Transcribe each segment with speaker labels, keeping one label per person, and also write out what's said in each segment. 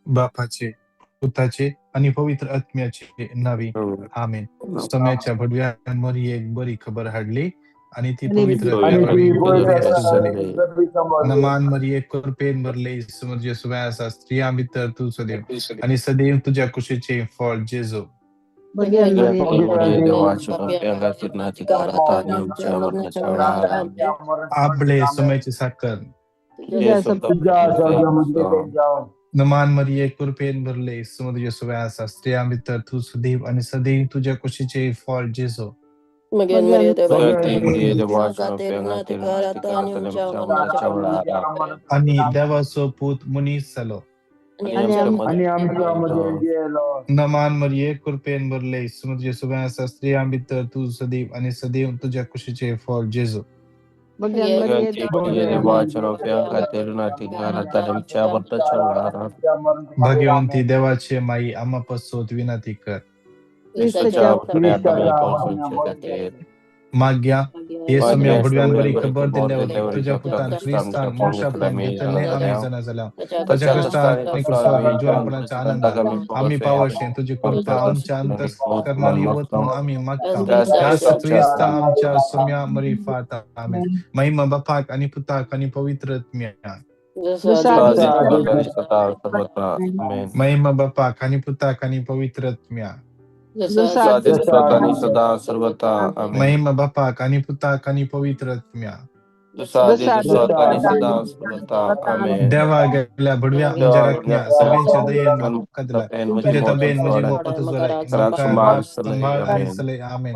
Speaker 1: बापाचे, पुताचे आनी पवित्र आत्म्याचे नावी, आमेन. सोम्याच्या भडव्यान मरियेक बरी खबर हाडली आनी ती पवित्र
Speaker 2: आणि ती
Speaker 1: आत्म्या जाली.
Speaker 2: पवित्र.
Speaker 1: नमान मरिये, कृपेन भरले, तुझे सुव्या आसा, स्त्रियां भितर तूं सदैव आनी सदैव तुज्या कुशीचें फळ जेजू. आपले सोम्याची साखर. नमान मरिये, कृपेन भरले, तुझे सुव्या आसा, स्त्रियां भितर तूं सदैव आनी सदैव तुज्या कुशीचें फळ जेजू. आनी देवाचो पूत मनीस जालो
Speaker 2: आणि आमच्या मध्ये गेलो.
Speaker 1: नमान मरिये, कृपेन भरले, तुझे सुव्या आसा, स्त्रियां भितर तूं सदैव आनी सदैव तुज्या कुशीचें फळ जेजू. भाग्यवंती देवाचे माई, आम्हा पासत विनंती कर. माग्या हे सोम्या भडव्यान बरी खबर दिल्ल्या तुझ्या पुतान क्रिस्तान मनशापण घेतले आमी जाणा जाल्या, ताच्या कश्टान आनी कुरसावरी जिवानपणाच्या आनंदान आमी पावशें तुजी कृपा आमच्या अंतस्करणान येवत म्हणून आमी मागता, ह्या क्रिस्ता आमच्या सोम्या मरिफात, आमेन. महिमा बापाक आनी पुताक आनी पवित्र आत्म्याक. महिमा बापाक आनी पुताक आनी पवित्र आत्म्याक. महिमा बापाक आनी पुताक आनी पवित्र आत्म्याक. देवा गेल्या भडव्या म्हज्या राखण्या सगळ्यांच्या दयेन म्हाका दिला तुझ्या तबेन म्हजी मत जोराय, म्हाका राख, सांबाळ आनी चलय, आमेन.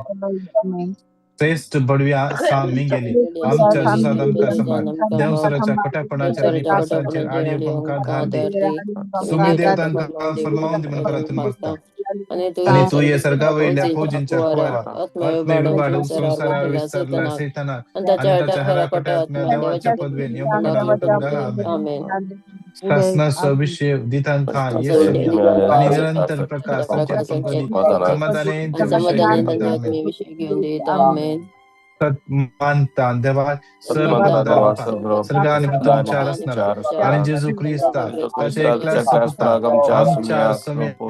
Speaker 1: श्रेश्ठ बडव्या सा मिंगेली, आमच्या झुजांत आमकां सांबाळ, देंवचाराच्या खोट्यापणाचेर आनी पासांचेर आडयो आमकां धार दी. सुमी देव तांकां फरमावन दी म्हणून प्रार्थना मागता आनी तूं ये सर्गा वयल्या फौजींच्या कुवारा आत्मे विभाडून संवसारार विस्तारला सैतानाक आनी ताच्या हराकोट्या आत्म्या देवाच्या पदवेन यमकडा लोटून घाला, आमेन. सासणाचो अभिषेक दितांकां येसुम्या आनी निरंतर प्रकाश तांचेर चमकदी, समाधानेन ते विशय घेवन दिता, आमेन. मानता देवा सर्व बापा, सर्ग आनी पृथ्वीच्या रचणारा आनी जेजू क्रिस्ता ताच्या एकल्याच पुता, आमच्या सोम्या, तो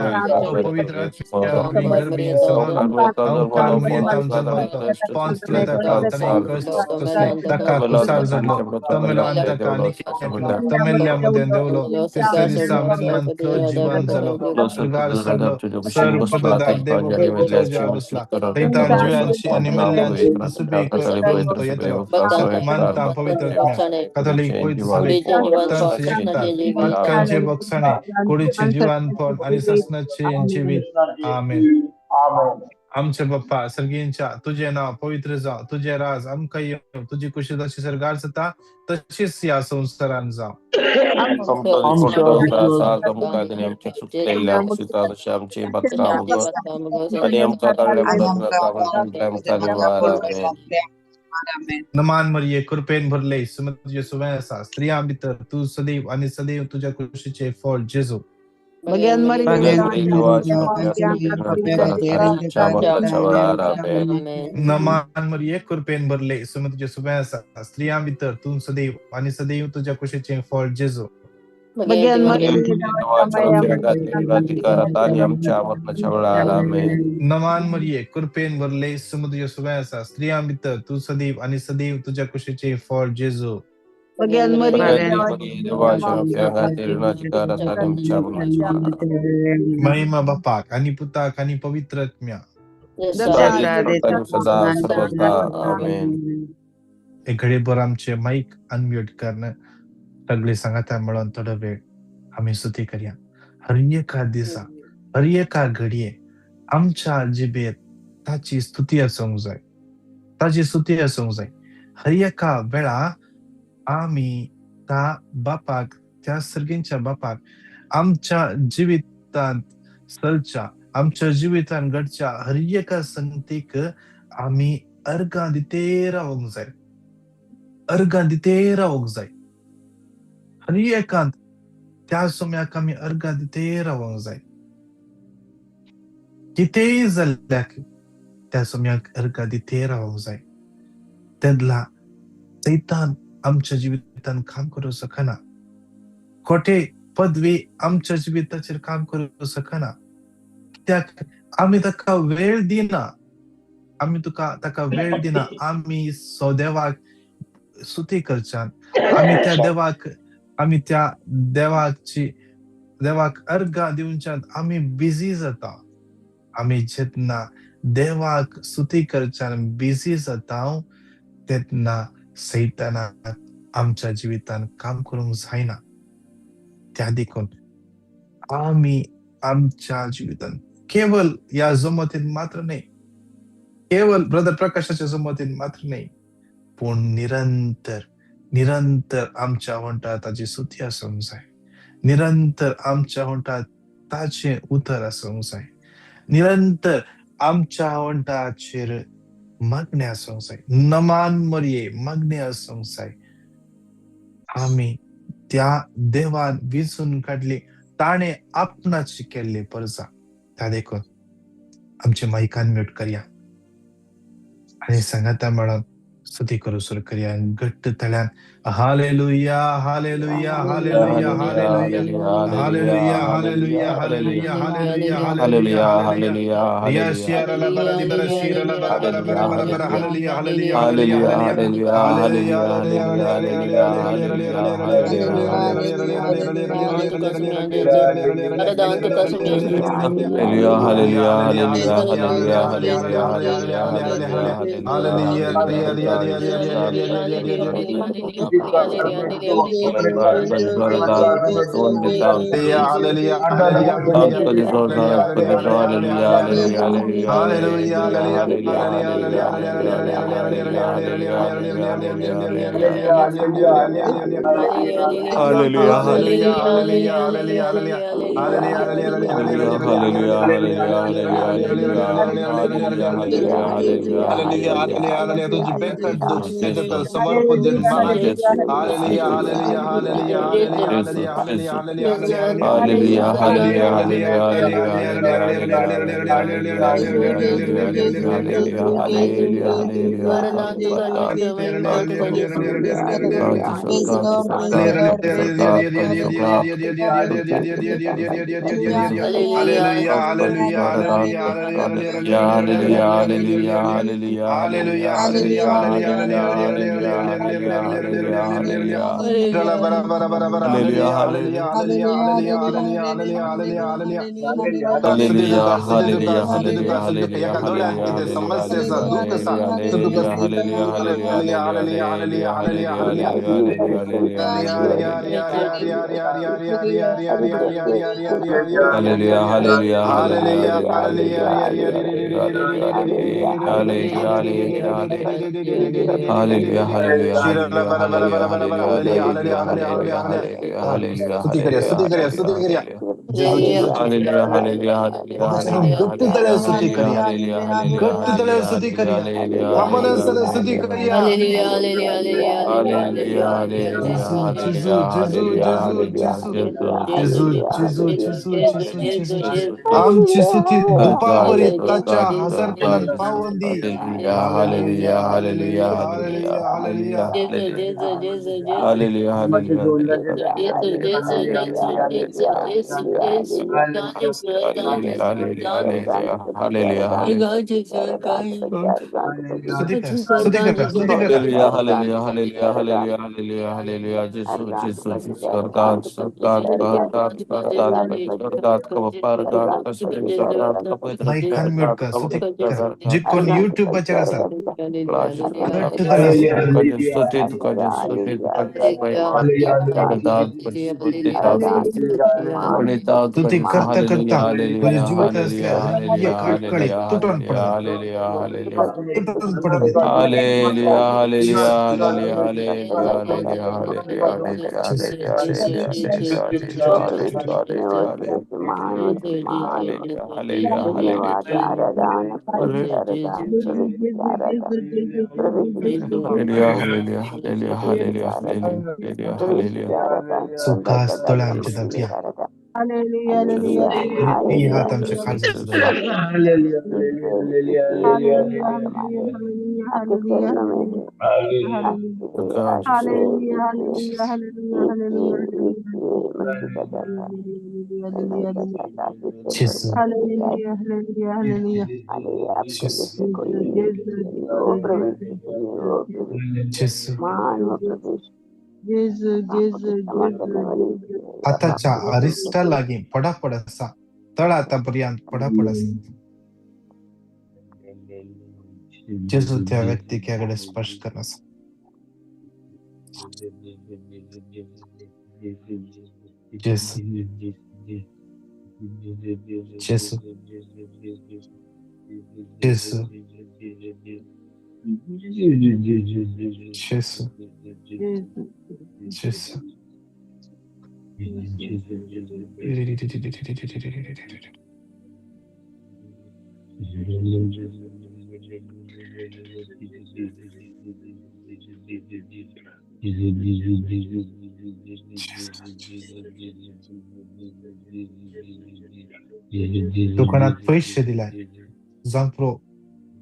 Speaker 1: पवित्र आत्म्या वरवीं गर्भीन सवालो, अंकार मरियेंत जल्मलो, पोन्स पिलाता ताणें कश्ट सोंसले, ताका कुसार जडलो, तो मेलो आनी ताका निकें केलो, तो मेल्ल्या मदें देंवलो, तिसऱ्या दिसा मेल्ल्यांतलो जिवन जालो, स्वर्गार चडलो, सर्व पददार देव बापाच्या उजव्या बसला, थंयतान जिव्यांची आनी मेल्ल्यांची सुबी करून तो येतलो. मानता पवित्र आत्म्या, कथोलीक पवित्र सभेक, तांचे एकता, पातकांचे बक्षाणे, कुडीचे जिवानपण आनी सासणाचे जिवीत, आमेन. आमचे बाप्पा सर्गींच्या, तुजें नांव पवित्र जावं, तुजें राज आमकां येवं, तुजी कुशी जशी सर्गार जाता तशीच ह्या संवसारान जावं. नमान मरिये, कृपेन भरले, तुझे सुवें आसा, स्त्रियां भितर तूं सदैव आनी सदैव तुज्या कुशीचें फळ जेजू. नमान मरिये, कृपेन भरले, तुझे सुवें आसा, स्त्रियां भितर तूं सदैव आनी सदैव तुज्या कुशीचें फळ जेजू. नमान मरिये, कृपेन भरले, तुझे सुवें आसा, स्त्रियां भितर तूं सदैव आनी सदैव तुज्या कुशीचें फळ जेजू. महिमा बापाक आनी पुताक आनी पवित्र आत्म्या. एक घडीभर आमचे मायक अनम्यूट करून सगळे सांगाता म्हणून थोडो वेळ आमी स्तुती करया. हर एका दिसा, हर एका घडये आमच्या जिबेर ताची स्तुती आसूंक जाय, ताची स्तुती आसूंक जाय. हर एका वेळा आमी त्या बापाक, त्या सर्गींच्या बापाक आमच्या जिवितांत चलच्या, आमच्या जिवितांत घडच्या हर एका संगतीक आमी अर्गां दिते रावंक जाय, अर्गां दिते रावंक जाय. हर एकांत त्या सोम्याक आमी अर्गां दिते रावंक जाय. कितेंय जाल्यार त्या सोम्याक अर्गां दिते रावंक जाय. तेन्ना सैतान आमच्या जिवितांत काम करूंक शकना. खोटे पदवी आमच्या जिविताचेर काम करूंक शकना, कित्याक आमी ताका वेळ दिना. आमी तुका ताका वेळ दिना. आमी सो देवाक स्तुती करच्यान आमी त्या देवाक, आमी त्या देवाची देवाक अर्घां दिवच्यान आमी बिजी जाता. आमी जेन्ना देवाक स्तुती करच्यान बिजी जाता तेन्ना सैतानाक आमच्या जिवितान काम करूंक जायना. त्या देखून आमी आमच्या जिवितान केवल ह्या जमतीन मात्र न्हय, केवल ब्रदर प्रकाशाच्या जमतीन मात्र न्हय, पूण निरंतर निरंतर आमच्या वंठार ताजी स्तुती आसूंक जाय. निरंतर आमच्या वंठार ताचें उतर आसूंक जाय. निरंतर आमच्या वंठाचेर मागणें आसूंक जाय. नमान मरये मागणें आसूंक जाय. आमी त्या देवान विंचून काडली, ताणें आपणाची केल्ली परजा. त्या देखून आमचे मायकान म्यूट करया आनी सांगाता म्हणून स्तुती करूं सुरू करया घट्ट तळ्यान. Hallelujah, hallelujah, hallelujah, hallelujah, hallelujah, hallelujah, hallelujah, hallelujah, hallelujah, hallelujah. Riya शियारा बरा दी बरा शीरा बरा बरा बरा बरा बरा. Hallelujah, hallelujah, hallelujah, hallelujah, hallelujah, hallelujah,
Speaker 2: Hallelujah, hallelujah, hallelujah, hallelujah, hallelujah, hallelujah, hallelujah.
Speaker 1: Hallelujah, hallelujah, hallelujah, hallelujah, hallelujah, hallelujah, hallelujah, स्तुती करूया, स्तुती करूया, स्तुती करूया. गट्ट स्तुती करूया, गट्ट स्तुती करूया, थांबनासतना स्तुती करूया. जेजू, जेजू, जेजू, जेजू, जेजू, जेजू, जेजू, जेजू, जेजू, जेजू. आमची स्तुती दुपावरी ताच्या हजारपणान पावून दी. Hallelujah, hallelujah, hallelujah, hallelujah. स्तुती करा, स्तुती करा, स्तुती करा.
Speaker 2: Hallelujah, hallelujah, hallelujah, hallelujah, hallelujah, Gesù, Gesù, Gesù,
Speaker 1: mic unmute कर, स्तुती करा. जे कोण युट्यूबाचेर आसात घट्ट तळ्यान स्तुती करा. स्तुती करता करता तुझ्या जिवित असल्या हर एक अडकळी तुटून पडत, तुटून पडत.
Speaker 2: Hallelujah, hallelujah, hallelujah, hallelujah, hallelujah, hallelujah, hallelujah, hallelujah, hallelujah, hallelujah, hallelujah, hallelujah.
Speaker 1: सुखास तोळ्या आमच्या दाबया. तरी हात आमच्या काळजात धरूया. Hallelujah, Gesù,
Speaker 3: Hallelujah, hallelujah, hallelujah.
Speaker 1: Gesù,
Speaker 3: Jesus, Jesus,
Speaker 1: Gesù.
Speaker 3: Jesus, Jesus, Jesus, Jesus.
Speaker 1: आतांच्या अरिश्टा लागीं पडापड आसा, तळाता पर्यंत पडापड आसा. जेजू त्या व्यक्तीक ह्या कडेन स्पर्श करना आसा. जेजू, जेजू, जेजू, जेजू,
Speaker 3: Jesus,
Speaker 1: जेजू. दुकानात पैसे दिलाय जावंक पुरो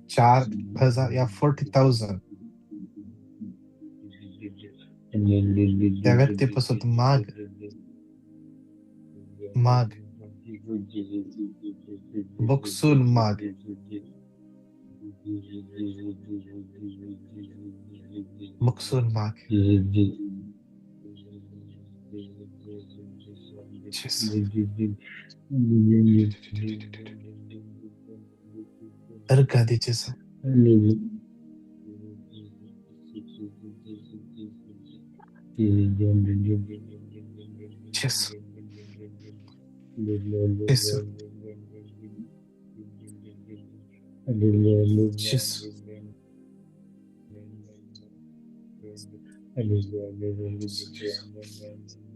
Speaker 1: 4,000 या 40,000 त्या व्यक्ती पासत माग, माग, बगसून माग. बगसून माग. जेजू. अर्घा दी जेजू. जेजू, जेजू, जेजू.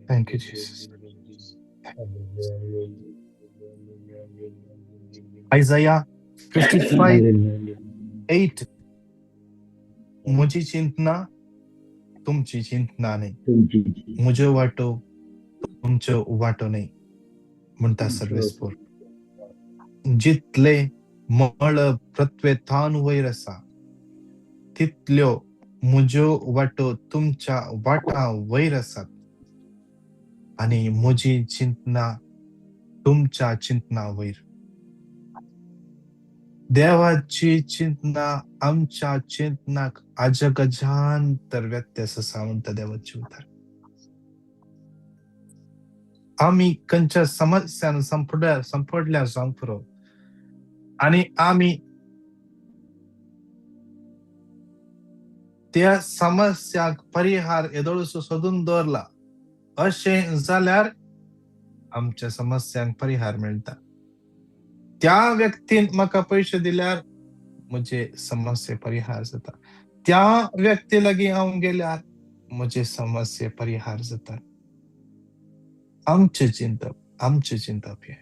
Speaker 1: Thank you, Jesus. Isaiah 55:8. म्हजी चिंतना तुमची चिंतना न्हय, म्हज्यो वाटो तुमच्यो वाटो न्हय, म्हणटा सर्वेस्पोर. जितले मळब पृथ्वे थावन वयर आसा तितल्यो म्हज्यो वाटो तुमच्या वाटां वयर आसात आनी म्हजी चिंतना तुमच्या चिंतना वयर. देवाची चिंतना आमच्या चिंतनाक अजगजांतर व्यत्यास आसा म्हणटा देवाची उतर. आमी खंयच्या समस्यान संपडल्या जावंक पुरो आनी आमी त्या समस्याक परिहार येदोळसो सोदून दवरला अशें जाल्यार आमच्या समस्यांक परिहार मेळटा. त्या व्यक्तीन म्हाका पयशे दिल्यार म्हजे समस्ये परिहार जाता, त्या व्यक्ती लागीं हांव गेल्यार म्हजे समस्ये परिहार जाता. आमचें चिंतप, आमचें चिंतप हें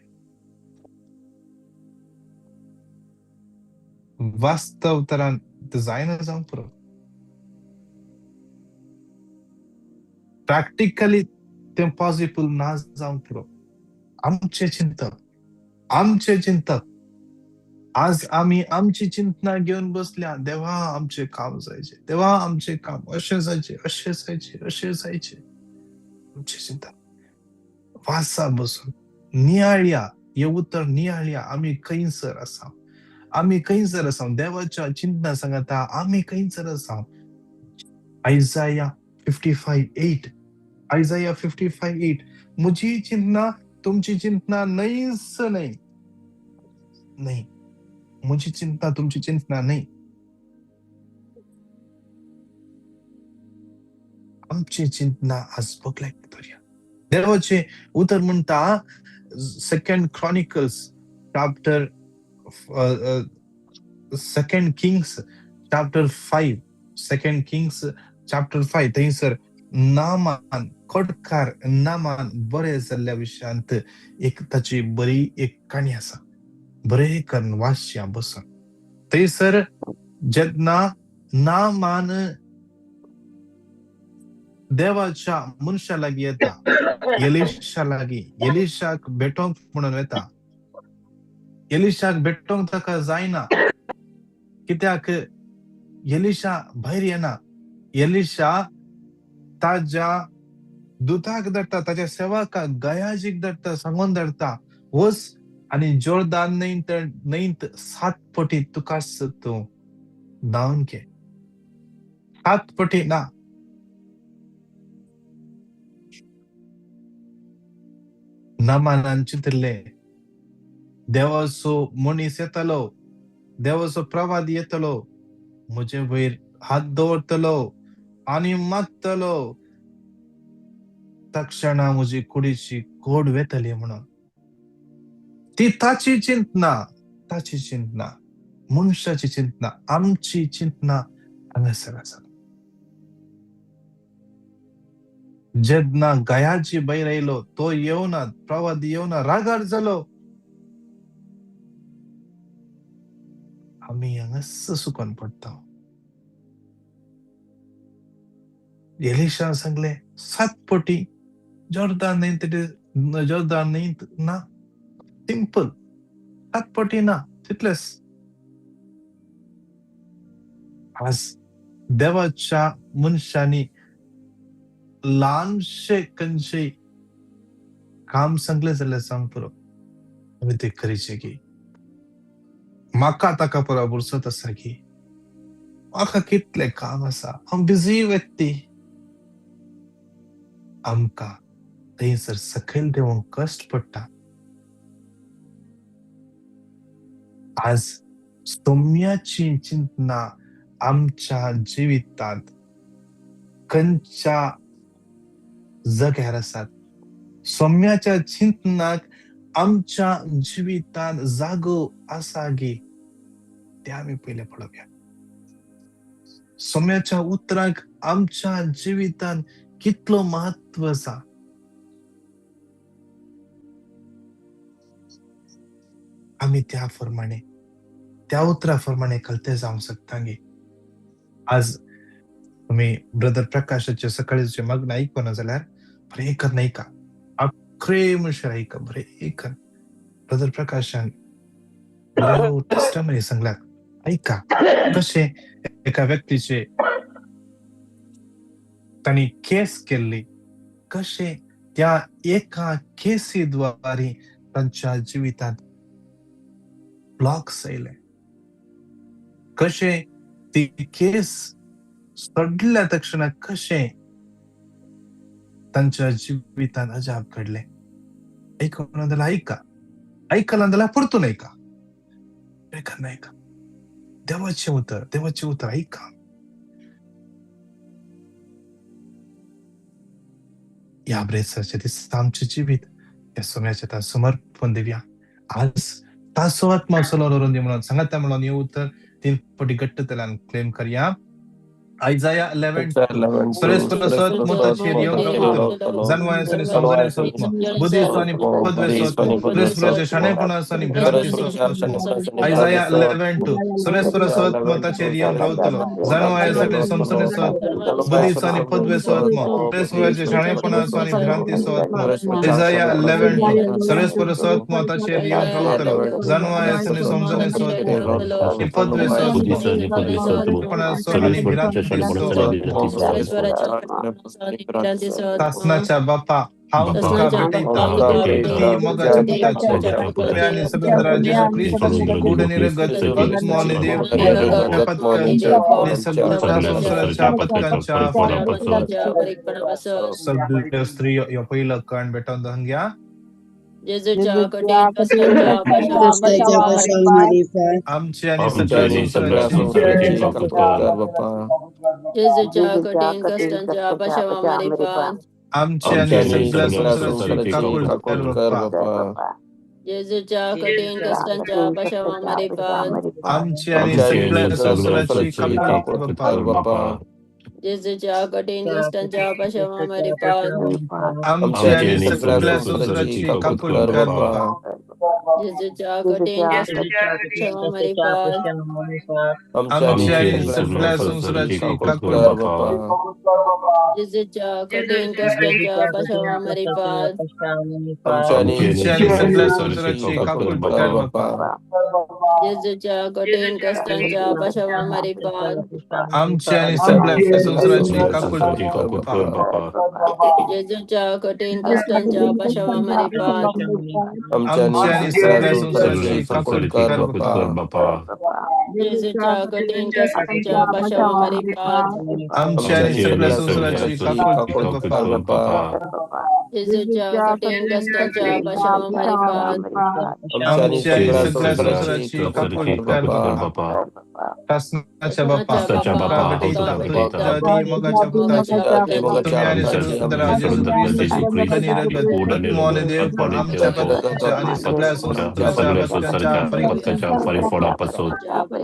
Speaker 1: वास्तव तरान जायना जावंक पुरो. प्रॅक्टिकली तें पॉसिबल ना जावंक पुरो. आमचें चिंतप, आमचें चिंतप. आज आमी आमची चिंतना घेवन बसल्या, देवा आमचें काम जायचें, देवा आमचें काम अशें जायचें, अशें जायचें, अशें जायचें. आमचें चिंतप वासा बसून नियाळया, हें उतर नियाळया, आमी खंयसर आसा, आमी खंयसर आसा. देवाच्या चिंतना सांगता आमी खंयसर आसा. आयजाया 55:8, आयजाया 55:8. म्हजी चिंतना तुमची चिंतना न्हयच न्हय, न्हय. म्हजी चिंतना तुमची चिंतना न्हय. आमची चिंतना आज बगलेक दवरया. देवाचें उतर म्हणटा second Chronicles chapter second Kings chapter 5, second Kings chapter 5 थंयसर नामान कोटकार नामान बरें जाल्ल्या विशयांत एक ताची बरी एक काणी आसा. बरें करून वाचया बसून. थंयसर जेन्ना नामान देवाच्या मनशा लागीं येता, एलिशा लागीं, एलिशाक भेटोवंक म्हणून वता. एलिशाक भेटोवंक ताका जायना, कित्याक एलिशा भायर येना. एलिशा ताज्या दुताक धाडटा, ताच्या सेवकाक गयाजीक धाडटा, सांगून धाडटा, वच आनी जोर्दान न्हंयत 7 पटी तुकाच तूं न्हावन घे. 7 पटी ना. नामानान चिंतिल्लें, देवाचो मनीस येतलो, देवाचो प्रवादी येतलो, म्हजे वयर हात दवरतलो आनी मागतलो, तक्षणा म्हजी कुडीची कोड वेतली म्हणून. ती ताची चिंतना, ताची चिंतना, मनशाची चिंतना, आमची चिंतना हांगासर आसा. जेन्ना गयाजी भायर आयलो, तो येवना, प्रवादी येवना, रागार जालो. आमी हांगासर सुकोन पडटा. एलिशान सांगलें 7 पटी जोर्दान न्हंयत, जोर्दान न्हंयत ना, सिंपल, 7 पटी ना, तितलेच. आज देवाच्या मनशांनी ल्हानशें खंयचें काम सांगलें जाल्यार सांग पुरो, आमी तें करीचें की म्हाका ताका पुरो बुरसत आसा की म्हाका कितलें काम आसा, हांव बिजी व्यक्ती. आमकां थंयसर सकयल देंवोंक कश्ट पडटा. आज सोम्याची चिंतना आमच्या जिवितांत खंयच्या जाग्यार आसात? सोम्याच्या चिंतनाक आमच्या जिवितांत जागो आसा गी, ते आमी पयलें पळोवया. सोम्याच्या उतराक आमच्या जिवितांत कितलो म्हत्व आसा. आमी त्या प्रमाणे, त्या उतरा प्रमाणे कलते जावंक शकता गी. आज तुमी ब्रदर प्रकाशाचे सकाळीचे मग्न आयकना जाल्यार बरें करून आयका, आखरे म्हणसर आयका, बरें कर. ब्रदर प्रकाशान बऱ्यो टेस्टमनी सांगल्यात, आयका कशें एका व्यक्तीचे तांणी केस केल्ली, कशें त्या एका केसी द्वारे तांच्या जिवितांत ब्लॉक्स आयले, कशें ती केस सोडल्या तक्षणा कशें तांच्या जिवितांत अजाप घडलें. आयकूंक जाल्यार आयका, आयकलां जाल्यार परतून आयका, आयका आयका, देवाचें उतर, देवाचें उतर आयका. ह्या ब्रेसाच्या दिसा आमचें जिवीत त्या सोम्याच्या ता समर्पण दिवया. आज तासो आत्मा चलोवन दी म्हणून सांगाता म्हणून हे उतर 3 पटी घट्ट तल्यान क्लेम करया. आयजाया 11:2, सुरेश जनवायसनी समजणे बुद्धिस्वानी पदवेस्वात्म प्रेसप्रजे शाणेपणासनी भ्रांतीस्वात्म. आयजाया 11:2, सुरेश येवन रावतलो, जनवायसनी समजणे बुद्धिस्वानी पदवेस्वात्म प्रेसप्रजे शाणेपणासनी भ्रांतीस्वात्म. आयजाया 11:2, सुरेश येवन रावतलो, जनवायसनी समजणे पदवेस्वात्म आणि भिरांती. सासनाच्या बापा, हांव तुका भेटयता, ती मोगाच्या पुताची, आणि सबंदरा जेजू क्रिस्ताची कूड निरगत आत्मो आणि देव पदकांच्या आणि सगळ्या संसाराच्या पदकांच्या सगळ्यो स्त्रियो ह्यो पयलो कण भेटोवन हंग्या. आमची आणि सगळ्या संसाराची आमची आणि सगळ्या संसाराची काकूळ कर बाप्पा. आमची आणि सगळ्या संसाराची काकूळ कर बाप्पा. आमची आणि सगळ्या संसाराची काकूळ कर बाप्पा. आमची आणि सगळ्या संसाराची काकूळ कर बाप्पा. आमची आणि सगळ्या संसाराची काकूळ कर बाप्पा.
Speaker 2: जेजूच्या कठीण कश्टांच्या पाशावा मारिफात
Speaker 1: आमची आणि सगळ्या संसाराची काकूट
Speaker 4: संसाराची काकूट कर बापा.
Speaker 2: जेजूच्या कठीण कश्टांच्या पाशावा मारिफात
Speaker 1: आमची आणि सगळ्या संसाराची
Speaker 4: सगळ्या
Speaker 1: काकूट
Speaker 4: संसाराची
Speaker 1: कर
Speaker 4: काकूट
Speaker 1: बापा.
Speaker 4: कर बापा.
Speaker 2: जेजूच्या कठीण कश्टांच्या पाशावा मारिफात
Speaker 1: आमची आणि
Speaker 4: आमची
Speaker 1: सगळ्या
Speaker 4: आणि सगळ्या
Speaker 1: संसाराची
Speaker 4: संसाराची
Speaker 1: काकूट कर
Speaker 4: काकूट
Speaker 1: बापा.
Speaker 4: कर बापा.
Speaker 2: जेजूच्या कठीण कश्टांच्या पाशावा मारिफात
Speaker 1: आमची आणि
Speaker 4: आमची
Speaker 1: सगळ्या
Speaker 4: सगळ्या
Speaker 1: संसाराची काकूट
Speaker 4: संसाराची
Speaker 1: कर
Speaker 4: काकूट कर
Speaker 1: बापा.
Speaker 4: बापा.
Speaker 1: सासनाच्या बापा,
Speaker 4: सासनाच्या
Speaker 1: तुका
Speaker 4: बापा,
Speaker 1: भेटयता,
Speaker 4: तुका भेटयता.
Speaker 1: तुझ्या अति मोगाच्या पुताची,
Speaker 4: तुमी
Speaker 1: तुमी आणि
Speaker 4: आनी
Speaker 1: सर्वेस्परा जेजू
Speaker 4: सर्वेस्परा
Speaker 1: क्रिस्ताची
Speaker 4: जेजू
Speaker 1: गोड आणि
Speaker 4: क्रिस्ताची
Speaker 1: रगत,
Speaker 4: गोड आणि
Speaker 1: आत्मो आणि
Speaker 4: रगत,
Speaker 1: देवपण
Speaker 4: आत्मो आणि
Speaker 1: आमच्या
Speaker 4: देवपण
Speaker 1: पत्कांच्या आणि सगळ्या संसाराच्या
Speaker 4: सगळ्या
Speaker 1: पत्कांच्या
Speaker 4: संसाराच्या
Speaker 1: परिपूर्ण
Speaker 4: पत्काच्या परिफोडा पासून.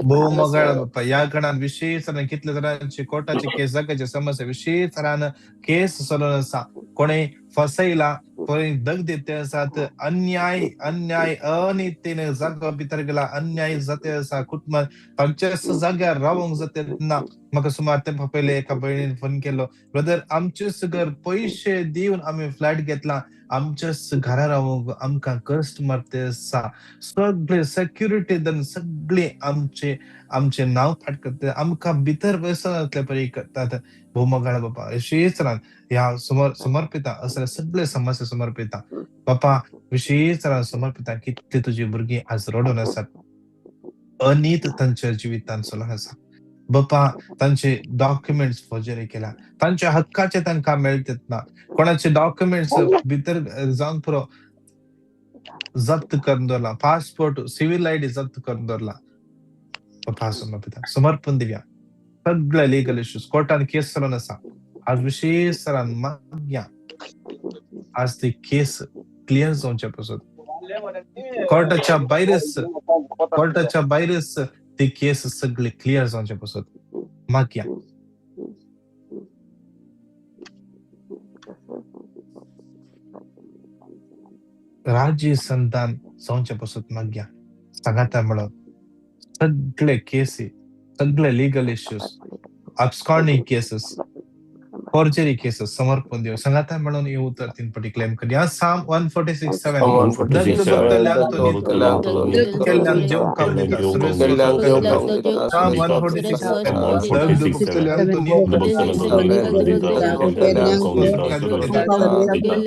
Speaker 1: भोव मोगाळ बाप्पा, ह्या खणान विशेष तरान कितले तरांचे कोर्टाचे केस, जाग्याचे समस्या विशेष तरान केस चलून आसा. कोणी फसयला, कोणी दग दिते आसात, अन्याय अन्याय अनितीन जागो भितर गेला, अन्याय जाते आसा कुटुंबात तांच्याच जाग्यार रावंक जाते ना. म्हाका सुमार तेंपा पयले एका भयणीन फोन केलो, ब्रदर आमचेच घर पयशे दिवन आमी फ्लॅट घेतला, आमच्याच घरा रावंक आमकां कश्ट मारते आसा, सगळे सेक्युरिटी धरून सगळे आमचे आमचे नांव फाट करतात, आमकां भितर बसनातले परी करतात. भोव मोगाळ बापा, विशेष तरान ह्या समर्पिता असले सगळे समस्या समर्पिता बापा, विशेष तरान समर्पिता कितली तुजी भुरगीं आज रडून आसात, अनीत तांच्या जिवितान चलून आसा बापा. तांचे डॉक्युमेंट्स फोर्जरी केल्या, तांच्या हक्काचे तांकां मेळतात ना, कोणाचे डॉक्युमेंट्स भितर जावन पुरो जप्त करून दवरला, पासपोर्ट सिव्हिल आयडी जप्त करून दवरला बापा. समर्पिता समर्पण दिवया सगळे लिगल इश्यूज, कोर्टान केस चलून आसा आज, विशेष तरान मागया आज ती केस क्लियर जावचे पासून, कोर्टाच्या भायरच, कोर्टाच्या भायरच ती केस सगळी क्लियर जावचे पासून मागया. राज्य संतान जावचे पासून मागया. सांगाता म्हणून सगळे केसी, सगळे legal issues, absconding cases, forgery cases समर्पण देव सांगाता म्हणून हे उतर तीन पटी क्लेम करूया. साम 146:7. दग केल्ल्यान जेव काम दिता, साम 146:7.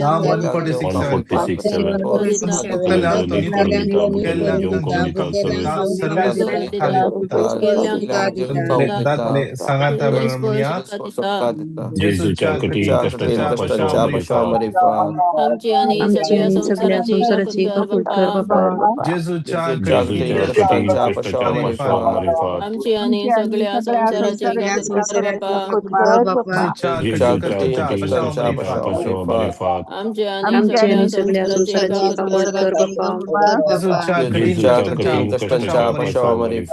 Speaker 1: साम 146:7. सांगाता म्हणून म्हणया
Speaker 4: जेजूच्या कठीण कश्टांच्या पाशावा मारिफात.
Speaker 2: आमची आणि
Speaker 3: आमची
Speaker 2: सगळ्या
Speaker 3: आणि सगळ्या
Speaker 2: संसाराची
Speaker 3: संसाराची
Speaker 2: काकूट
Speaker 3: काकूट
Speaker 2: कर
Speaker 3: कर
Speaker 2: बापा.
Speaker 3: बापा.
Speaker 1: जेजूच्या
Speaker 4: जेजूच्या कठीण कश्टांच्या पाशावा मारिफात.
Speaker 2: आमची आणि सगळ्या संसाराची काकूट कर बापा.
Speaker 4: जेजूच्या कठीण कश्टांच्या पाशावा मारिफात.
Speaker 2: आमची आणि
Speaker 3: आमची
Speaker 2: सगळ्या
Speaker 3: आणि सगळ्या
Speaker 2: संसाराची
Speaker 3: संसाराची
Speaker 2: काकूट कर
Speaker 3: काकूट कर
Speaker 2: बापा.
Speaker 3: बापा.
Speaker 1: जेजूच्या कठीण
Speaker 4: जेजूच्या
Speaker 1: कश्टांच्या
Speaker 4: कठीण कश्टांच्या
Speaker 1: पाशावा
Speaker 4: पाशावा
Speaker 1: मारिफात.
Speaker 4: मारिफात.
Speaker 2: आमची
Speaker 3: आमची
Speaker 2: आणि
Speaker 3: आणि
Speaker 2: सगळ्या
Speaker 3: सगळ्या
Speaker 2: संसाराची
Speaker 3: संसाराची
Speaker 2: काकूट
Speaker 3: काकूट
Speaker 2: कर बापा.
Speaker 1: जेजूच्या
Speaker 4: जेजूच्या
Speaker 1: कठीण
Speaker 4: कठीण
Speaker 1: कश्टांच्या
Speaker 4: कश्टांच्या
Speaker 1: पाशावा
Speaker 4: पाशावा
Speaker 1: मारिफात.
Speaker 4: मारिफात.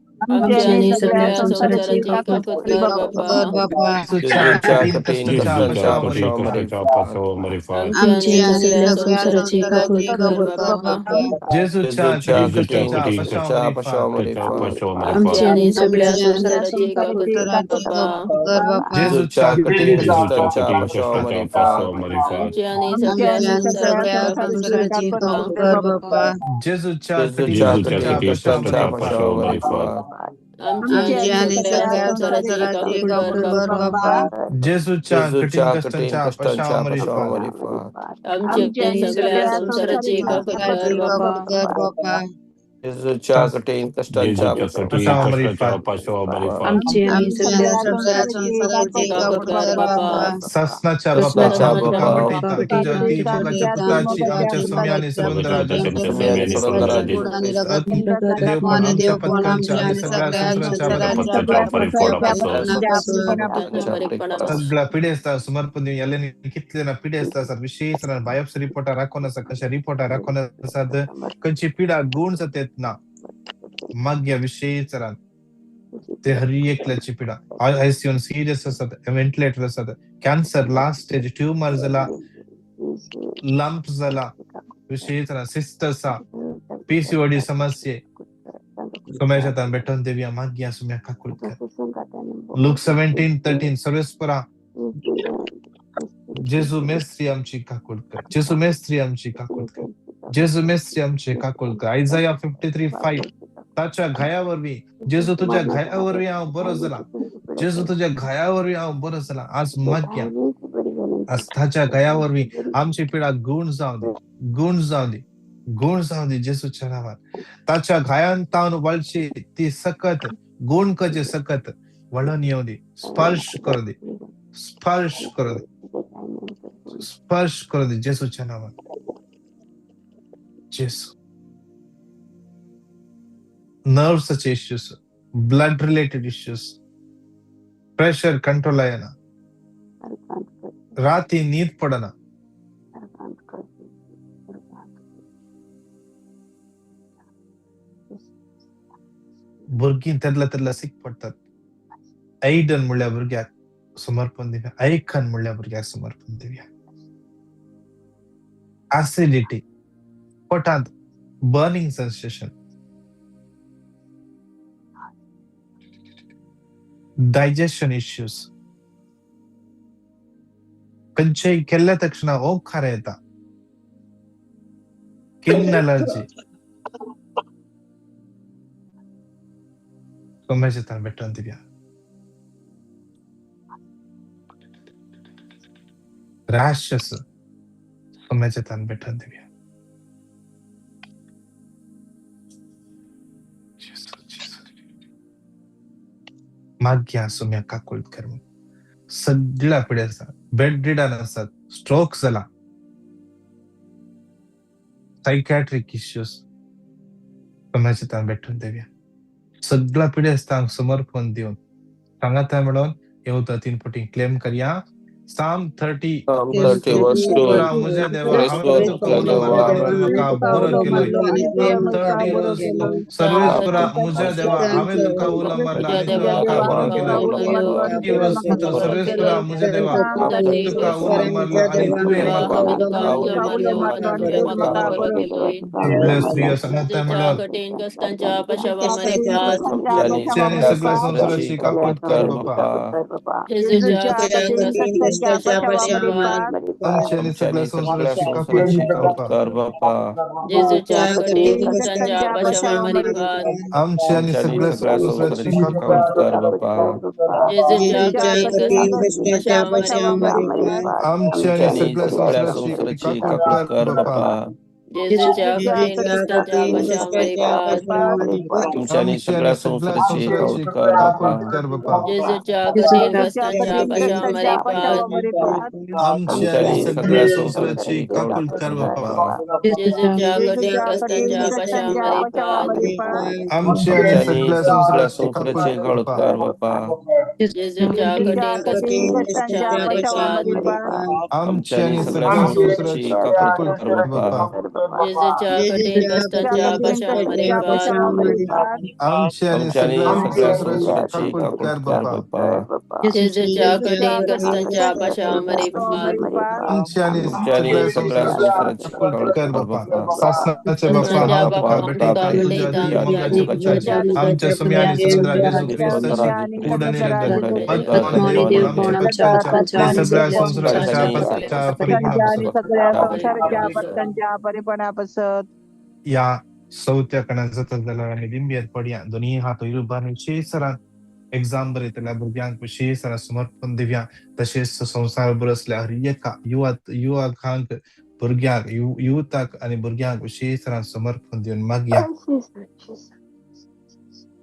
Speaker 2: आमची
Speaker 3: आमची
Speaker 2: आणि
Speaker 3: आणि
Speaker 2: सगळ्या
Speaker 3: सगळ्या
Speaker 2: संसाराची
Speaker 3: संसाराची
Speaker 2: काकूट
Speaker 3: काकूट
Speaker 2: कर
Speaker 3: कर
Speaker 2: बापा.
Speaker 3: बापा.
Speaker 1: जेजूच्या
Speaker 4: जेजूच्या
Speaker 1: कठीण
Speaker 4: कठीण
Speaker 1: कश्टांच्या पाशावा
Speaker 4: कश्टांच्या
Speaker 1: मारिफात.
Speaker 4: पाशावा मारिफात.
Speaker 2: आमची आणि सगळ्या
Speaker 3: आमची आणि
Speaker 2: संसाराची काकूट कर बापा.
Speaker 1: जेजूच्या
Speaker 4: जेजूच्या
Speaker 1: कठीण
Speaker 4: कठीण
Speaker 1: कश्टांच्या
Speaker 4: कश्टांच्या पाशावा मारिफात.
Speaker 2: आमची आणि सगळ्या
Speaker 3: आमची आणि
Speaker 2: संसाराची
Speaker 3: सगळ्या
Speaker 2: काकूट कर
Speaker 3: संसाराची
Speaker 2: बापा.
Speaker 3: काकूट कर बापा.
Speaker 1: जेजूच्या कठीण
Speaker 4: जेजूच्या
Speaker 1: कश्टांच्या
Speaker 4: कठीण
Speaker 1: पाशावा
Speaker 4: कश्टांच्या
Speaker 1: मारिफात.
Speaker 4: पाशावा मारिफात.
Speaker 2: आमची
Speaker 3: आमची
Speaker 2: आणि
Speaker 3: आणि
Speaker 2: सगळ्या
Speaker 3: सगळ्या
Speaker 2: संसाराची
Speaker 3: संसाराची
Speaker 2: काकूट कर
Speaker 3: काकूट कर
Speaker 2: बापा.
Speaker 3: बापा.
Speaker 1: जेजूच्या कठीण
Speaker 5: जेजूच्या कठीण
Speaker 1: कश्टांच्या पाशावा
Speaker 5: कश्टांच्या पाशावा
Speaker 1: मारिफात.
Speaker 5: मारिफात.
Speaker 2: आमची आणि सगळ्या संसाराची काकूट कर
Speaker 3: संसाराची
Speaker 2: बापा.
Speaker 3: काकूट कर बापा.
Speaker 5: जेजूच्या कठीण कश्टांच्या
Speaker 4: जेजूच्या कठीण
Speaker 1: पाशावा
Speaker 4: कश्टांच्या
Speaker 1: मारिफात.
Speaker 4: पाशावा मारिफात.
Speaker 3: आमची आणि
Speaker 2: आमची
Speaker 3: सगळ्या
Speaker 2: आणि
Speaker 3: सगळ्या
Speaker 2: संसाराची
Speaker 3: संसाराची
Speaker 2: काकूट
Speaker 3: काकूट
Speaker 2: कर
Speaker 3: कर
Speaker 2: बापा.
Speaker 3: बापा.
Speaker 1: सासनाच्या बापा,
Speaker 5: सासनाच्या
Speaker 1: तुका
Speaker 5: बापा,
Speaker 1: भेटयता, तुझ्या अति मोगाच्या पुताची, आमच्या स्वामी आणि
Speaker 4: मोगाच्या
Speaker 1: सुरंदरा
Speaker 4: पुताची,
Speaker 1: जेजू
Speaker 4: आमच्या स्वामी आणि
Speaker 5: आमच्या
Speaker 4: सुरंदरा
Speaker 5: स्वामी
Speaker 4: जेजू
Speaker 3: आणि
Speaker 4: ख्रिस्त
Speaker 3: रगत
Speaker 1: देवपण
Speaker 3: आणि
Speaker 1: आमच्या
Speaker 3: देवपण
Speaker 1: पत्कांच्या
Speaker 3: आमच्या
Speaker 1: आणि
Speaker 3: आणि
Speaker 1: सगळ्या
Speaker 3: सगळ्या
Speaker 1: संसाराच्या
Speaker 3: संसाराच्या
Speaker 4: पत्कांच्या परिफोडापासून.
Speaker 3: परिपूर्णापासून.
Speaker 1: सगळ्या पिडेस्ता समर्पण दिवन याल्यांनी कितले ना पिडेस्त आसात, विशेष बायोप्सी रिपोर्टा राखून आसा, कशे रिपोर्टा राखून आसात, खंयची पिडा गुण जाता येत ना मागया विशेष तरान ते हर एकल्याची पिडा आयसीयून सिरियस आसात, व्हेंटिलेटर आसात, कॅन्सर लास्ट स्टेज, ट्युमर जाला, लंप जाला, विशेष तरान सिस्ट आसा, पीसीओडी समस्ये सुम्याच्या हातान भेटोवन देवया मागया सुम्या काकूट कर. लूक 17:13. सर्वेस्परा जेजू मेस्त्री आमची काकूट कर, जेजू मेस्त्री आमची काकूट कर, जेजू मेस्त्री आमची काकूट कर. आयजाया 53:5. ताच्या घाया वरवीं, जेजू तुज्या घाया वरवीं हांव बरो जाला, जेजू तुज्या घाया वरवीं हांव बरो जाला. आज मागया, आज ताच्या घाया वरवीं आमची पिडा गुण जावं दी, गुण जावं दी, गुण जावं दी जेजूच्या नांवान. ताच्या घायान तावन वळची ती सकत गुण करचे सकत वळून येवं दी, स्पर्श करूं दी, स्पर्श करूं दी, स्पर्श करूं दी जेजूच्या नांवान. जेजू, नर्व्साचे issues, blood related issues, pressure control जायना, राती न्हीद पडना, भुरगीं तेदला तेदला सीक पडटात. आयडन म्हणल्यार भुरग्याक समर्पण दिवया, आयकन म्हणल्यार भुरग्याक समर्पण दिवया. ऍसिडिटी, पोटांत बर्निंग सेन्सेशन, डायजेशन इश्यूज, खंयचेय केल्ल्या तक्षणा ओंकार येता, स्किन एलर्जी, सोम्याचे भेटून दिवया. रॅशेस सोम्याचे भेटून दिवया. माग्या सोम्या काकुळट कर म्हणून. सगळ्या पिडे आसात, बेड रिडन आसात, स्ट्रोक जाला, सायकॅट्रीक इश्यूज, सोम्याचे भेटून दिवया. सगळ्या पिडेस्तांक समर्पण दिवन सांगाता म्हणून येवता 3 पटी क्लेम करया. Psalm 30
Speaker 5: Psalm 30 verse 2.
Speaker 1: म्हज्या देवा, हांवें तुका उलो मारलो आनी तुवें म्हाका बरो केलोय. Psalm 30 verse 2. सर्वेस्परा म्हज्या देवा, हांवें तुका उलो मारलो आनी तुवें म्हाका बरो केलोय. 30 verse 2. सर्वेस्परा म्हज्या देवा, हांवें तुका उलो मारलो आनी तुवें म्हाका. सगळ्यो स्त्रियो सांगाता म्हणून आमची आनी सगळ्या संवसाराची काकूट कर बापा. आमची आनी सगळ्या संवसाराची काकूट कर बापा. आमची आनी सगळ्या संवसाराची काकूट कर बापा. आमची आनी सगळ्या संवसाराची काकूट कर बापा.
Speaker 5: तुमच्या आणि सगळ्या संसाराची काकूट कर बापा.
Speaker 1: आमची आणि सगळ्या संसाराची काकूट कर बापा. आमची आणि सगळ्या संसाराची काकूट कर बापा. आमची आणि सगळ्या संसाराची काकूट कर बापा. आमची आणि सगळ्या संसाराची काकूट कर बापा. आमची आणि सगळ्या संसाराची काकूट कर बापा. सासनाचे बापा, हांव तुका भेटयतां तुज्या अती मोगाच्या पुताची, आमच्या स्वामी आनी समुद्रा जेजू क्रिस्ताची कूड आनी रगत, आत्मो आनी देवपण आमच्या पत्त्यांच्या आनी सगळ्या संसाराच्या पत्त्या परिपणापासून. या चवथ्या कणा जाता जाल्यार आमी दिंब्यार पडया, दोनी हात वयर उबारून विशेश एक्झाम बरयतल्या भुरग्यांक विशेष समर्पण दिवया. तशेंच संवसार बरसल्या हर एका युवकांक, भुरग्यांक, युवताक आनी भुरग्यांक विशेष समर्पण दिवन मागया.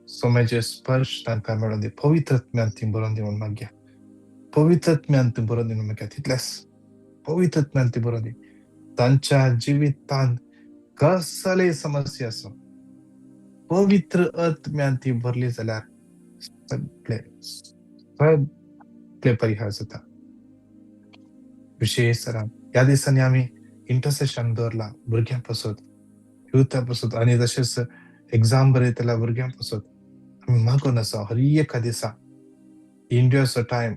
Speaker 1: सोम्याचे स्पर्श तांकां मेळोन दी, पवित्र आत्म्यान ती बरोवन दी म्हूण मागया. पवित्र आत्म्यान ती बरोवन दी म्हूण मागया. तितलेंच पवित्र आत्म्यान ती बरोवन दी. तांच्या जिवितांत कसलेय समस्या आसूं, पवित्र आत्म्यान ती भरली जाल्यार सगळे सगळे परिहार जाता. विशेष ह्या दिसांनी आमी इंटरसेशन दवरला भुरग्यां पासत, युथा पासत आनी तशेंच एक्झाम बरयतल्या भुरग्यां पासत आमी मागून आसा. हर एका दिसा इंडियाचो टायम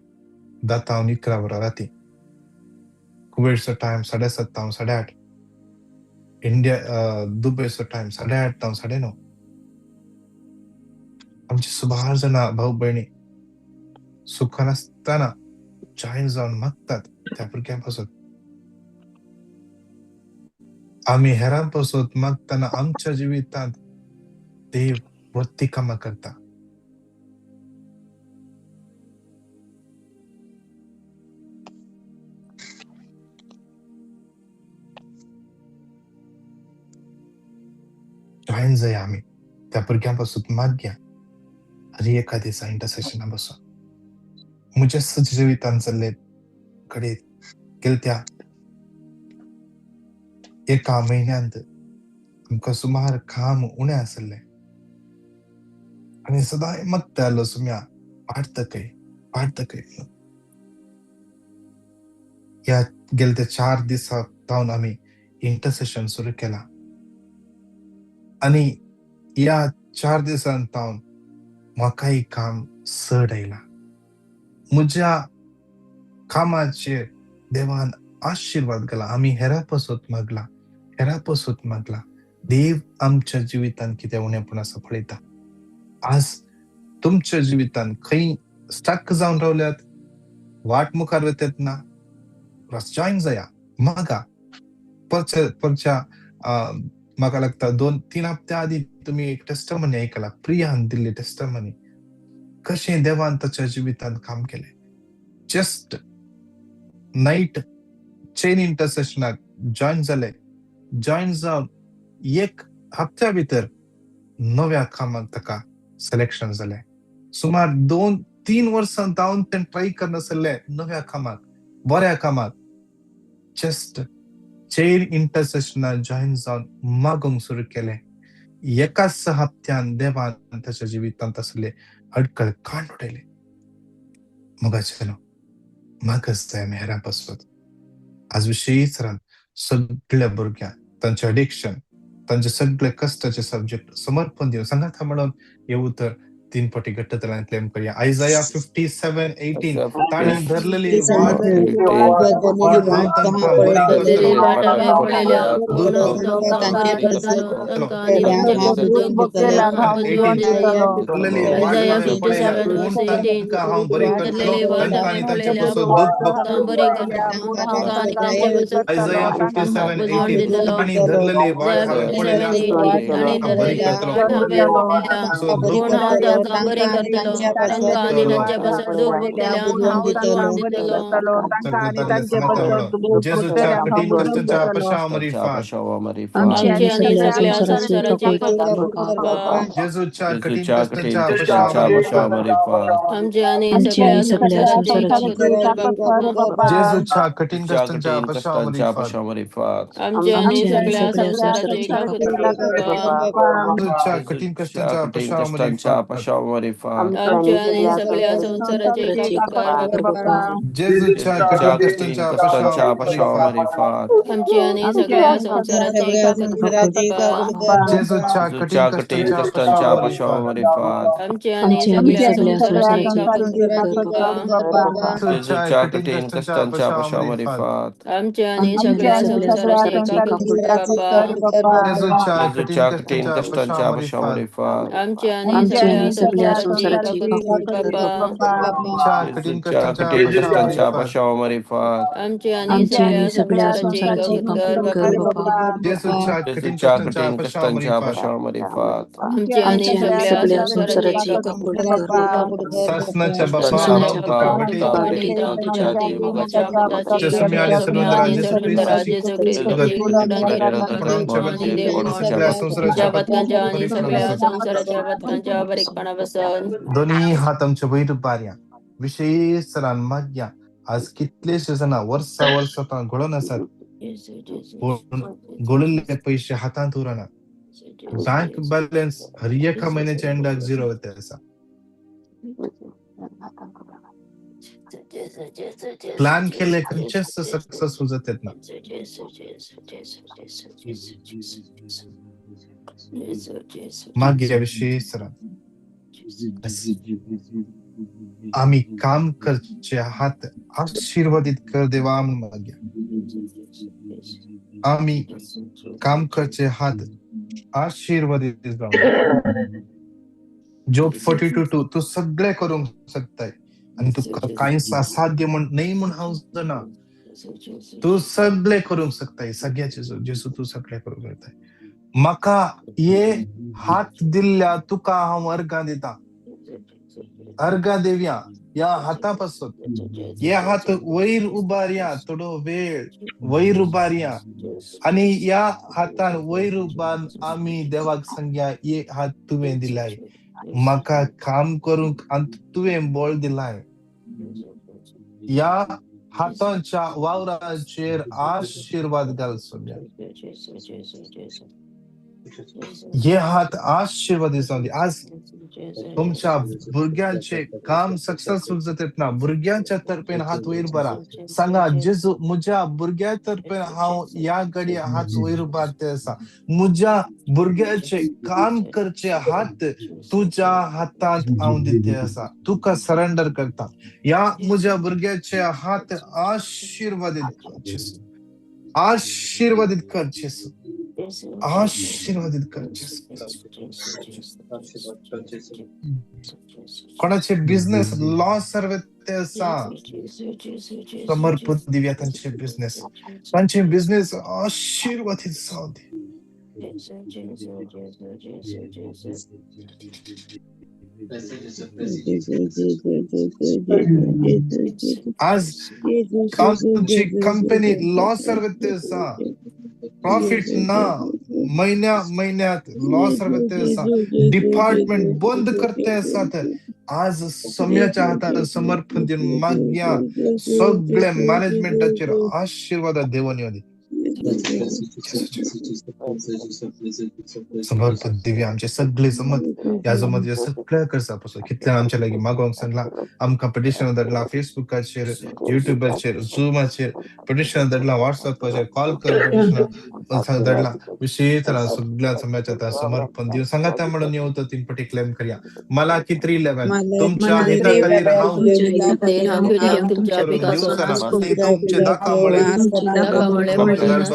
Speaker 1: 10 तावन 11 वरां राती, कुवेटचो टायम 7:30 तावन 8:30, इंडिया दुबयचो टायम 8:30 तावन 9:30. आमचे सुमार जाणां भाव भयणी सुखान आसतना जॉयन जावन मागतात त्या भुरग्यां पासत. आमी हेरां पासत मागतना आमच्या जिवितांत देव वत्ती कामां करता. जॉयन जाया आमी त्या भुरग्यां पासून मागया आनी एका दिसा इंटरसेशना बसून म्हज्या जिवितान जाल्ले घडये गेले त्या एका म्हयन्यांत आमकां सुमार काम उणें आसलें आनी सदांय मागतालो सुम्या वाडतकय वाडतकय म्हणून. ह्या गेले त्या 4 दिसां जावन आमी इंटरसेशन सुरू केलां आनी ह्या 4 दिसां जावन म्हाकाय काम चड आयलां. म्हज्या कामाचेर देवान आशिर्वाद घाला. आमी हेरा पासत मागला, हेरा पासत मागला. देव आमच्या जिवितान कितें उणेपण आसा पळयता. आज तुमच्या जिवितान खंय स्टक जावन रावल्यात, वाट मुखार वतात ना, जॉयन जाया, मागा. परच्या परच्या म्हाका लागता 2-3 हप्त्या आदी तुमी एक टेस्टमनी आयकला, प्रियान दिल्ली टेस्टमनी, कशें देवान ताच्या जिवितान काम केलें. जस्ट नायट चेन इंटरसेशनाक जॉयन जाले, जॉयन जावन एक हप्त्या भितर नव्या कामाक ताका सिलेक्शन जालें. सुमार 2-3 वर्सां जावन तें ट्राय करनासलें नव्या कामाक, बऱ्या कामाक. जस्ट चेन इंटरसेशनाक जॉयन जावन मागूंक सुरू केलें. एकाच हप्त्यान देवान ताच्या जिवितांत आसले अडकळ कांड उडयले. मोगाचें न्हू मागच जाय आमी हेरां पासत. आज विशेश सगळ्या भुरग्यांक तांचें एडिक्शन, तांचे सगळे कश्टाचे सब्जेक्ट समर्पण दिवन सांगाता म्हणून हे उतर 3 फावटी घट्ट तरान क्लेम करूया. आयजाया 57:18 ताणें धरलेली वाट हांव तांकां बरी करतलों. धरलेली वाट हांवें पळयल्या, पूण तांकां हांव बरी करतलों, तांकां आनी तांचे पासून दूख आयजाया 57:18 ताणें धरलेली वाट हांवें पळयल्या, तांकां बरी करतलों. जेजूच्या कठीण कश्टांच्या पशाव मरिफात, जेजूच्या कठीण कश्टांच्या पशाव मरिफात, जेजूच्या कठीण कश्टांच्या पशाव मरिफात, जेजूच्या कठीण कश्टांच्या पशाव मरिफात, जेजूच्या कठीण कश्टांच्या पशाव मरिफात, जेजूच्या कठीण कश्टांच्या पशाव मरिफात, जेजूच्या कठीण कश्टांच्या पशाव मरिफात, जेजूच्या कठीण कश्टांच्या पशाव मरिफात, जेजूच्या कठीण कश्टांच्या पशाव मरिफात, जेजूच्या कठीण कश्टांच्या पशाव मरिफात, सासनाच्या बापा हांव तुका भेटयतां. सगळ्या संवसाराच्या दोन्ही हात आमच्या वयर बारया, विशेष तरान मागया. आज कितलेशे जाणां वर्सा वर्सां घोळोन आसात, पूण घोळिल्ले पयशे हातांत उरना. बँक बॅलन्स हर एका म्हयन्याच्या एंडाक झिरो वता आसा. प्लॅन केले खंयचेच सक्सेसफूल जातात ना. मागीर विशेष तरान आमी काम करचे हात आशीर्वादीत कर देवा म्हणून मागया. आमी काम करचे हात आशीर्वादीत जावं. जोब 42:2 तूं सगळें करूंक शकताय आनी तुका कांयच असाध्य म्हण न्हय म्हूण हांव जाणा. तूं सगळें करूंक शकताय, सगळ्याचे जेजू तूं सगळें करूंक शकताय. म्हाका हे हात दिल्ल्या तुका हांव अर्गां दिता, अर्गां दिवया ह्या हाता पासून. हे हात वयर उबारया, थोडो वेळ वयर उबारया आनी ह्या हातान वयर उबारून आमी देवाक सांगया, हे हात तुवें दिलाय म्हाका काम करूंक आनी तुवें बळ दिलाय. ह्या हातांच्या वावराचेर आशिर्वाद घाल सोम्या. हे हात आशिर्वाद जावं दी. आज तुमच्या भुरग्यांचे काम सक्सेसफुल जातात ना, भुरग्यांच्या तर्फेन हात वयर उबारा, सांगा जेजू म्हज्या भुरग्या तर्फेन हांव ह्या घडये हात वयर उबारते आसा. म्हज्या भुरग्याचे काम करचे हात तुज्या हातांत हांव दिते आसा, तुका सरेंडर करता. ह्या म्हज्या भुरग्याचे हात आशिर्वादीत कर जेजू, आशिर्वादीत कर जेजू, आशिर्वादीत कर जेजू. कोणाचे बिझनेस लॉस ते आसा, समर्पण दिवया तांचे बिझनेस, तांचे बिझनेस आशिर्वादीत जावं दी. आज आमची कंपनी लॉस ते आसा, प्रॉफिट ना, म्हयन्या म्हयन्यात लॉस ते आसा, डिपार्टमेंट बंद करते आसात. आज सम्याच्या हातान समर्पण दिवन मागया सगळे मॅनेजमेंटाचेर आशिर्वाद देवन येवं दी. समर्पण दिवया आमचे सगळे जमत, ह्या जमत ह्या सगळ्या गरजा पासून कितल्यान आमच्या लागीं मागोवंक सांगला, आमकां पिटिशन धाडला फेसबुकाचेर, युट्यूबाचेर, झुमाचेर पिटिशन धाडला, वॉट्सॅपाचेर कॉल कर पिटिशन धाडला. विशेष सगळ्या सम्याच्या हातान समर्पण दिवन सांगाता म्हणून येवं तीन पटी क्लेम करया. मलाकी 3:11 तुमच्या हिता खातीर हांव तुमचे दाखा 3:11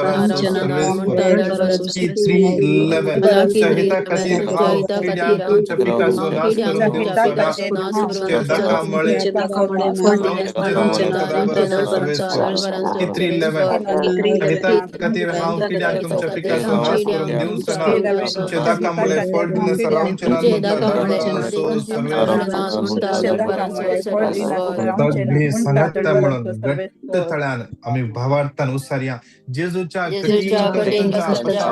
Speaker 1: तुमच्या हिता खातीर हांव किड्यांक तुमच्या पिकाचो नाश करूंक दिवचो ना, तुमचे दाखामुळे 3:11 हिता खातीर हांव किड्यांक तुमच्या पिकाचो नाश करूंक दिवचो ना, तुमचे दाखामुळे फळ दिनासतना रावचें ना सगळीं सांगाता म्हणून घट्ट तळ्यान आमी भावार्थान उसारया. जेजूच्या कठीण कष्टांच्या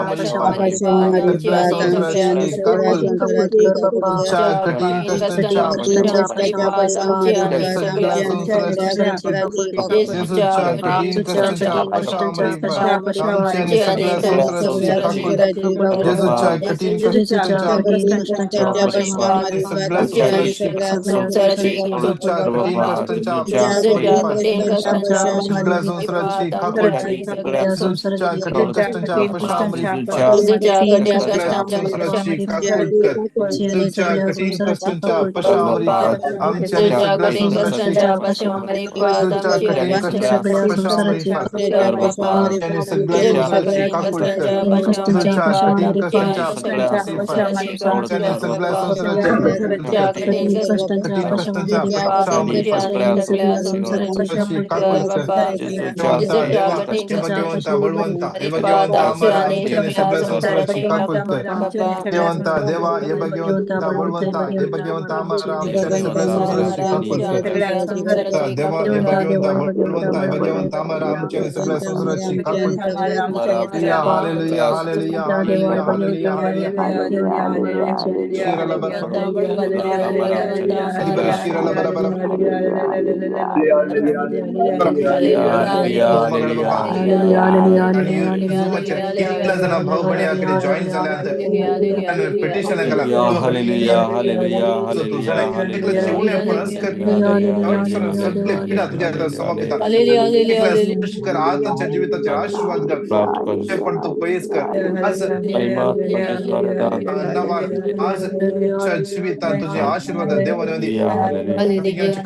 Speaker 1: भाऊ बहिणी जॉईन झाल्यात पिटिशन सगळे पिढा तुझ्या समापिता कर, आज त्यांच्या जीविताचे आशीर्वाद कर, पण तू पैस कर. आज आज जीवितात तुझे आशीर्वाद देवाने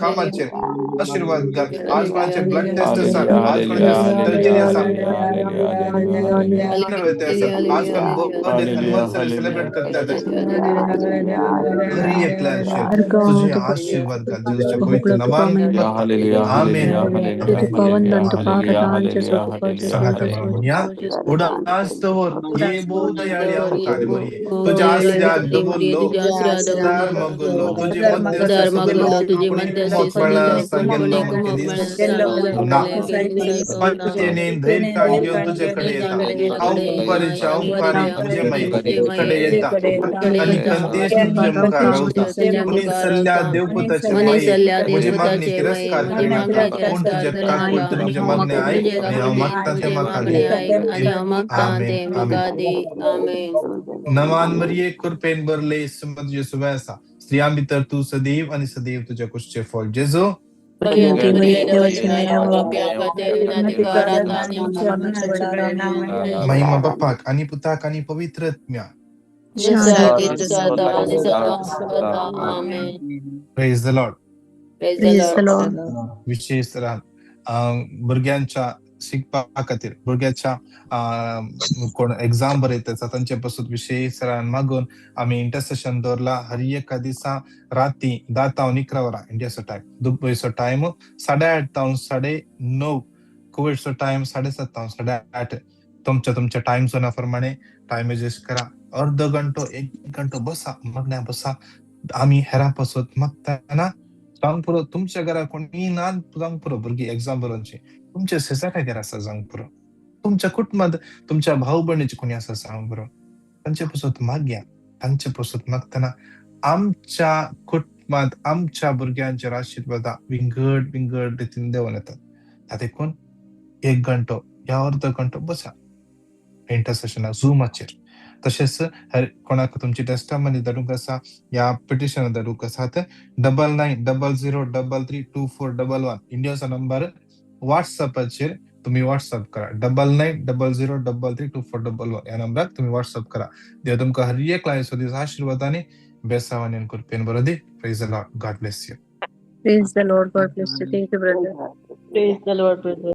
Speaker 1: कामाचे आशीर्वाद घाल. आज कोणाचे ब्लड टेस्ट आसा,
Speaker 2: हालेलुया
Speaker 1: आज
Speaker 2: हालेलुया
Speaker 1: कोणाचे
Speaker 2: हालेलुया
Speaker 1: सर्जरी आसा,
Speaker 2: हालेलुया हालेलुया हालेलुया हालेलुया.
Speaker 1: आसा, आज कोण birthday
Speaker 2: hallelujah
Speaker 1: anniversary
Speaker 2: hallelujah.
Speaker 1: Celebrate करतात, हर एकल्याचेर तुझे आशीर्वाद घाल जेजूच्या पवित्र नावान
Speaker 2: हालेलुया
Speaker 1: मागता.
Speaker 2: Hallelujah
Speaker 1: amen.
Speaker 2: Hallelujah
Speaker 1: amen.
Speaker 2: Hallelujah hallelujah hallelujah hallelujah
Speaker 1: सगळ्यांत
Speaker 2: हालेलुया.
Speaker 1: म्हणया, उडास दवर ये भोव दयाळी आवकारी मरिये, तुझ्या आसऱ्याक दवरलो उदार मगलो, तुझे मध्यस्थ सदलो कोणीक मौत मेळना सांगेल्लो म्हणके दीस ना. पत्तेने धैर्य काढ घेवन तुजे कडेन येता, हांव उपकारीचे उपकारी म्हजे माई कडे येता आनी कंतेश तुजे मुखार रावता. कोणी सल्ल्या देवपुताचे माये, म्हजी मागणी तिरस्कार करिनाका, पूण तुजे काकुळटेन म्हजें मागणें आयक आनी हांव मागता तें म्हाका दी. आमेन आमेन. नमान मरिये, कृपेन भरले, सुमत तुजे सुबें आसा, स्त्रियां भितर तूं सदैव आनी सदैव तुज्या कुशीचें फळ जेजू. महिमा बापाक आनी पुताक आनी पवित्र आत्म्या. Praise the Lord.
Speaker 3: Praise the Lord.
Speaker 1: विशेष रान भुरग्यांच्या शिकपा खातीर, भुरग्याच्या कोण एग्जाम बरयता आसा तांचे पासून विशेष रान मागून आमी इंटरसेशन दवरला. हर एका दिसा राती 10 तावन 11 वरां इंडियाचो टायम, दुबयचो टायम 8:30 तावन 9:30, कुवेटचो टायम 7:30 तावन 8:30. तुमच्या तुमच्या टायम झोना प्रमाणे टायम एडजस्ट करा. अर्द घंटो एक घंटो बसा, मागण्या बसा. आमी हेरां पासत मागतना जावंक पुरो. तुमच्या घरा कोणी ना जावंक पुरो, भुरगीं एग्जाम बरोवची, तुमच्या शेजाऱ्या घरा आसा जावंक पुरो, तुमच्या कुटुंबात तुमच्या भाव भयणीचे कोणी आसा जावंक पुरो, तांचे पासत मागया. तांचे पासत मागतना आमच्या कुटुंबात आमच्या भुरग्यांचेर आशिर्वादा विंगड विंगड रितीन देंवन येतात. देखून एक घंटो या अर्द घंटो बसा इंटरसेशनाक झुमाचेर. तशेंच कोणाक तुमची टेस्टमनी धाडूंक आसा या पिटिशन धाडूंक आसात, 9900332411 इंडियाचो नंबर, व्हॉट्सअपाचेर तुम्ही व्हॉट्सअप करा. 9900332411 ह्या नंबराक तुम्ही व्हॉट्सअप करा. देव तुमकां हर एक दीस आशिर्वादांनी बेसावानी आनी कृपेन बरो दी. Praise the Lord. God bless you.
Speaker 3: Praise the Lord. God bless you. Thank you, brother.
Speaker 6: Praise the Lord, brother.